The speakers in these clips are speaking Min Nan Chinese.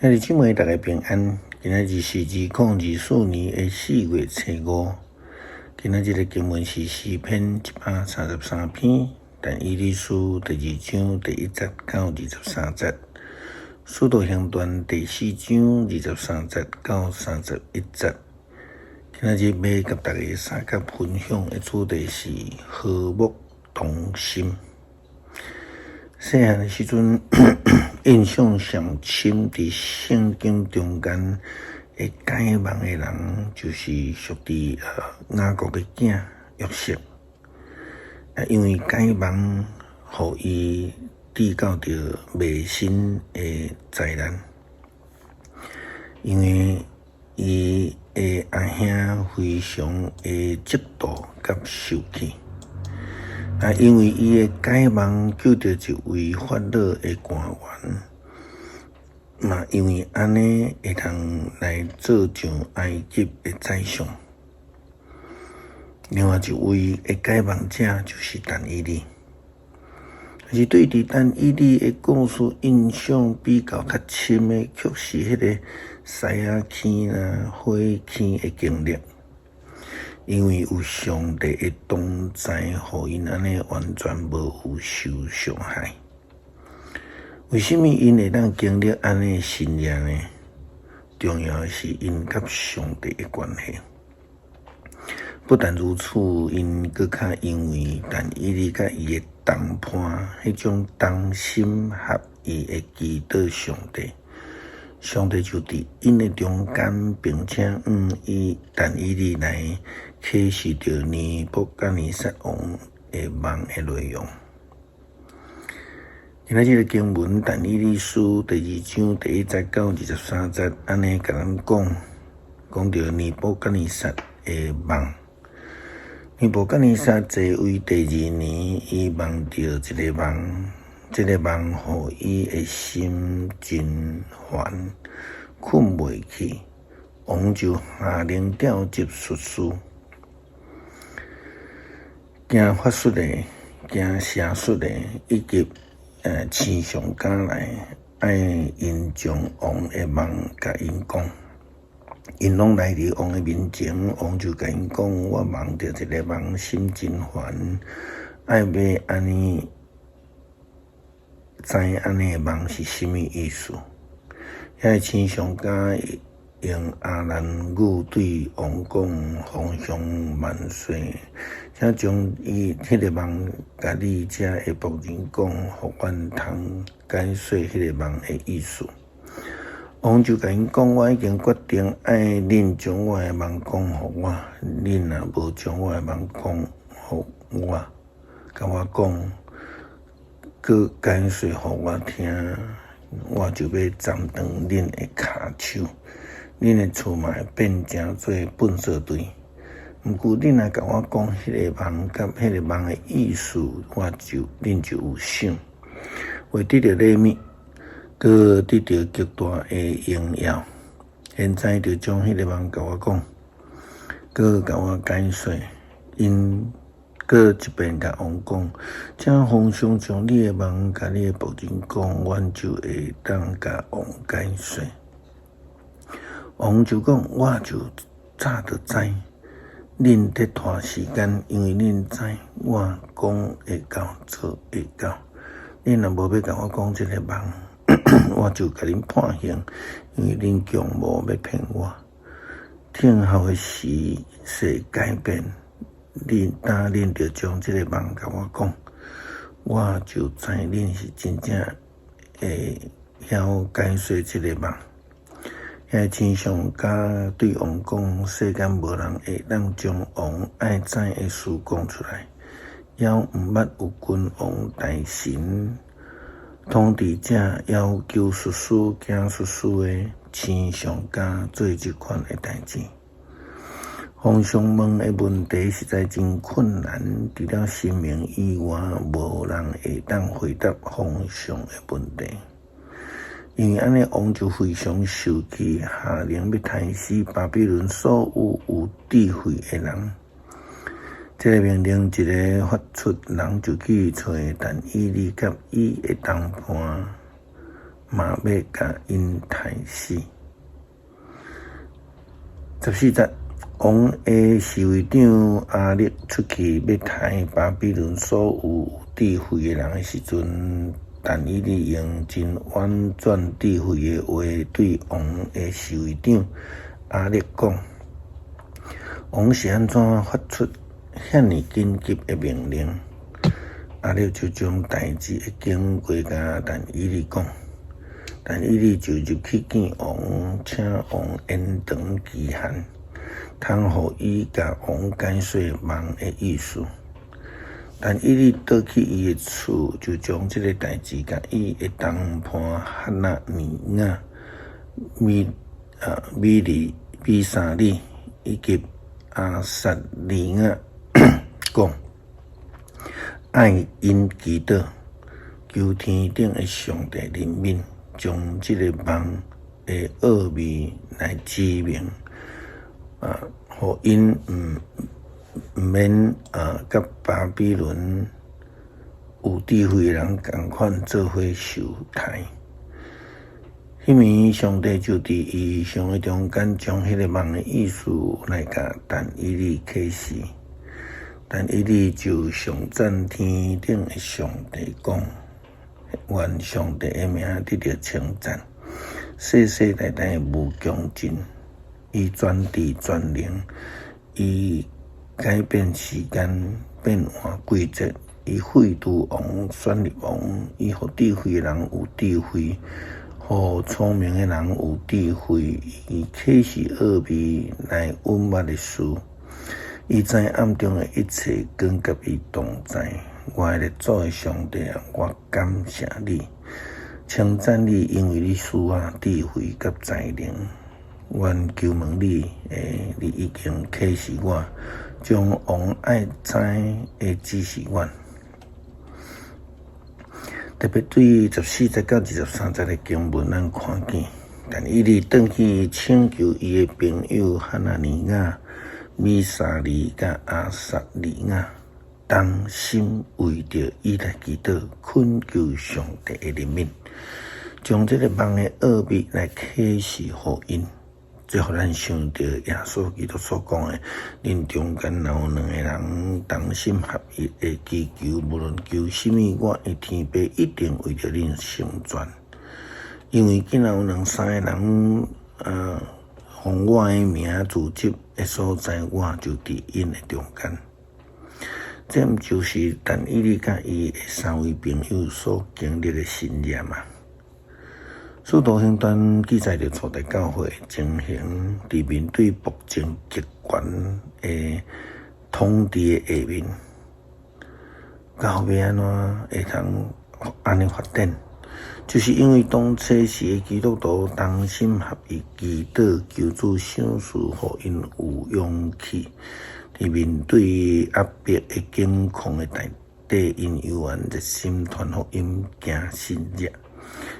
兄弟姊妹，大家平安。今仔日是2024年的4月初5。今仔日的經文是詩篇133篇，但以理書第二章第一節到23節，使徒行傳第四章23節到31節。今仔日欲佮大家相佮分享的主題是和睦同心。細漢的時陣，印象上深佇聖經中間會解夢的人，就是屬佇雅各的囝約瑟。啊，因為解夢，予伊得到著賣身的災難。因為伊的阿兄非常的嫉妒佮受氣。啊，因為伊的解夢救著一位法老的官員，嘛因為按呢會通來做上埃及的宰相。另外一位的解夢者就是但以理，但是對佇但以理的故事印象比較較深的，卻是彼個獅仔坑啦、火坑的經歷。因為有上帝的同在，予𪜶按呢完全無有受傷害。為啥物𪜶會當經歷按呢神蹟呢？重要的是𪜶佮上帝的關係。不但如此，𪜶閣較因為但以理佮伊的同伴彼種同心合意的祈禱上帝。上帝就佇𪜶的中間，並且以但以理來啟示著尼布甲尼撒王的夢的內容。今仔日這個經文，但以理書第二章第一節到23節，按呢共咱講，講著尼布甲尼撒的夢。尼布甲尼撒在位第二年，伊夢著一个夢。這个夢予伊的心真煩，睏袂去。王就下令調集術士，行法術的、行邪術的，以及星象家來，愛𪜶將王的夢共𪜶講。𪜶攏來佇王的面前，王就共𪜶講：我夢著一个夢，心真煩，愛欲按呢知按呢的夢是啥物意思？遐个星象家用亞蘭語對王講：皇上萬歲！請將伊彼个夢共你遮的僕人講，予阮通解說彼个夢的意思。王就共𪜶講：我已經決定愛恁將我的夢講予我，恁若無將我的夢講予我，共我講，閣解說予我聽，我就欲斬斷恁的跤手，恁的厝嘛會變成做糞埽堆。毋過恁若共我講彼个夢佮彼个夢的意思，我就恁就有賞，會得著禮物，閣得著極大的榮耀。現在就將彼个夢共我講，閣共我解說。𪜶閣一遍共王講，請皇上將你的夢共你的僕人講，阮就會當共王解說。王就講，我就早就知，恁佇拖時間，因為恁知我講會到，做會到。恁若無欲共我講這個夢，我就共恁判刑，因為恁強謀欲騙我。聽候的時勢改變。恁當恁著將這個夢共我講，我就知恁是真正會曉解說這個夢。遐個星象家對王講：世間無人會當將王愛知的事講出來，猶毋捌有君王大臣統治者要求術士、行術士的星象家做這款的代誌。皇上問的問題實在真困難，除了神明以外，無人會當回答皇上的問題。因為按呢，王就非常受氣，下令欲刣死巴比倫所有有智慧的人。這个命令一个發出，人就去揣但以理佮伊的同伴，嘛欲共𪜶刣死。14節，王的侍衛長亞力出去欲刣巴比倫所有有智慧的人的時陣，但以理用真婉轉智慧的話對王的侍衛長亞力講：王是按怎發出遐爾緊急的命令？亞力就將代誌的經過共但以理講。但以理就入去見王，請王延長期限，通予伊共王解說夢的意思。但以理倒去伊的厝，就將這个代誌共伊的同伴哈拿尼雅、米利、米沙利以及亞撒利雅講，愛𪜶祈禱，求天頂的上帝憐憫，將這个夢的奧秘來指明，予𪜶毋免佮巴比倫有智慧的人仝款做伙受刣。彼暝，上帝就佇異象的中間，將彼个夢的意思來共但以理啟示。但以理就頌讚天頂的上帝講：願上帝的名得著稱讚，世世代代無窮盡。伊全知全能，伊改變時間，變換季節，伊廢除王，選立王，伊予智慧的人有智慧，予聰明的人有智慧，伊啟示奧秘來隱密的事，伊知暗中的一切，光佮伊同在。我的列祖的上帝啊，我感謝你，稱讚你，因為你賜我智慧佮才能。阮求問你，你已經啟示我，將王愛知的指示阮。特別對14節到23節的經文，咱看見，但以理轉去請求伊的朋友哈拿尼雅、米沙利佮亞撒利雅，同心為著伊來祈禱，懇求上帝的憐憫，將這个夢的奧秘來啟示予𪜶。這予咱想著耶穌基督所講的，恁中間若有兩个人同心合意的祈求，無論求啥物，我的天父一定為著恁成全。因為既然有兩三个人，奉我的名聚集的所在，我就佇𪜶的中間。這毋就是但以理佮伊的三位朋友所經歷的神蹟嗎？使徒行傳記載著初代教會的情形，佇面對暴政極權的統治的下面，到尾按怎會通按呢發展？就是因為當初時的基督徒同心合意祈禱，求主賞賜，予𪜶有勇氣，佇面對壓迫的境況的內底，𪜶猶原熱心傳福音、行神蹟。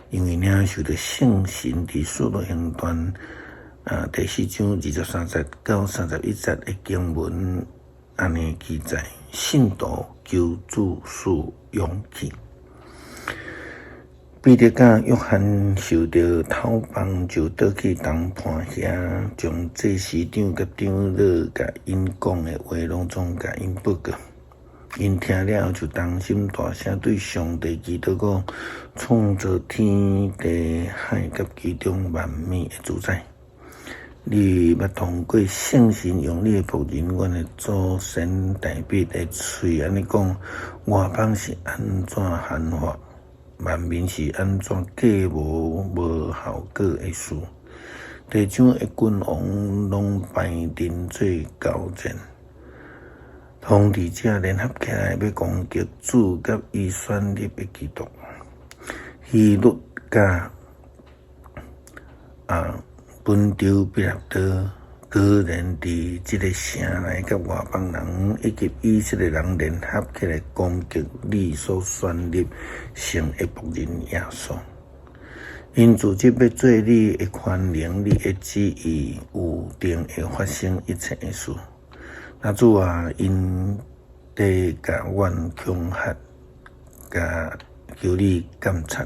因為領受著聖神佇使徒行傳第四章23節到31節的經文，按呢記載：信徒求主賜勇氣。彼得佮約翰受著討放，就倒去同伴遐，將祭司長佮長老共𪜶講的話，攏總共𪜶報告。𪜶聽了後，就同心大聲對上帝祈禱講：創造天地海佮其中萬物的主宰，你捌通過聖神用你的僕人，阮的祖先大衛的喙按呢講：外邦是按怎閒話，萬民是按怎計謀無效果的事？地上的君王攏排陣做交戰。統治者聯合起來，欲攻擊主佮伊選立的基督。希律佮本丟彼拉多，果然佇這个城內佮外邦人以及以色列人聯合起來攻擊你所選立聖的僕人耶穌。𪜶組織欲做你的權能，你的旨意有定會發生一切的事。那主啊，𪜶佇共阮恐嚇，共求你監察，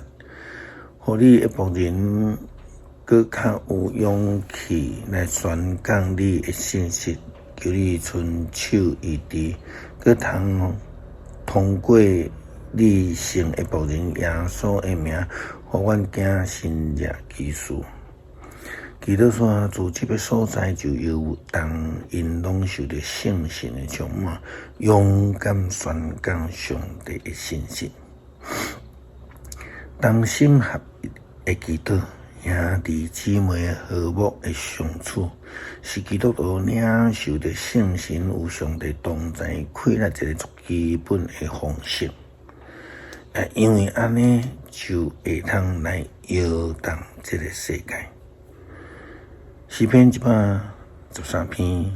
予你的僕人閣較有勇氣來宣講你的信息，求你伸手醫治，閣通通過你聖的僕人耶穌的名，予阮囝神蹟奇事。祈禱說，聚集的所在就搖動，𪜶攏受著聖神的充滿，勇敢宣講上帝的信息。同心合意的祈禱，兄弟姊妹和睦的相處，是基督徒領受著聖神有上帝同在氣力一個足基本的方式。因為按呢就會通來搖動這个世界。詩篇113篇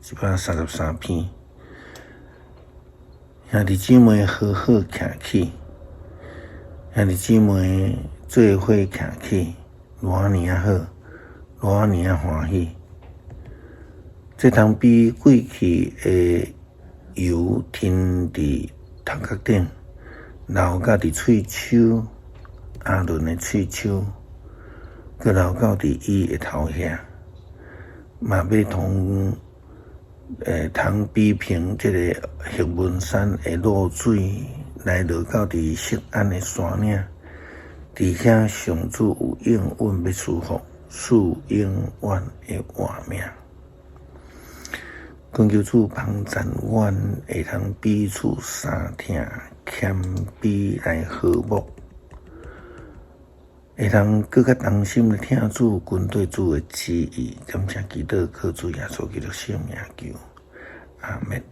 ，133篇，兄弟姊妹和好徛起，兄弟姊妹做伙徛起，偌爾仔好，偌爾仔歡喜。這通比貴氣的油添佇頭殼頂，流到佇喙鬚，亞倫的喙鬚，閣流到佇伊的頭遐，嘛欲通比憑這个黑門山的露水來落到佇錫安的山嶺，佇遐上主有應允欲賜福，賜永遠的活命。懇求主幫贊阮會通彼此相疼，謙卑來和睦，會通閣較同心來疼主，跟綴主的旨意。感謝祈禱，靠主耶穌基督聖名求，阿們。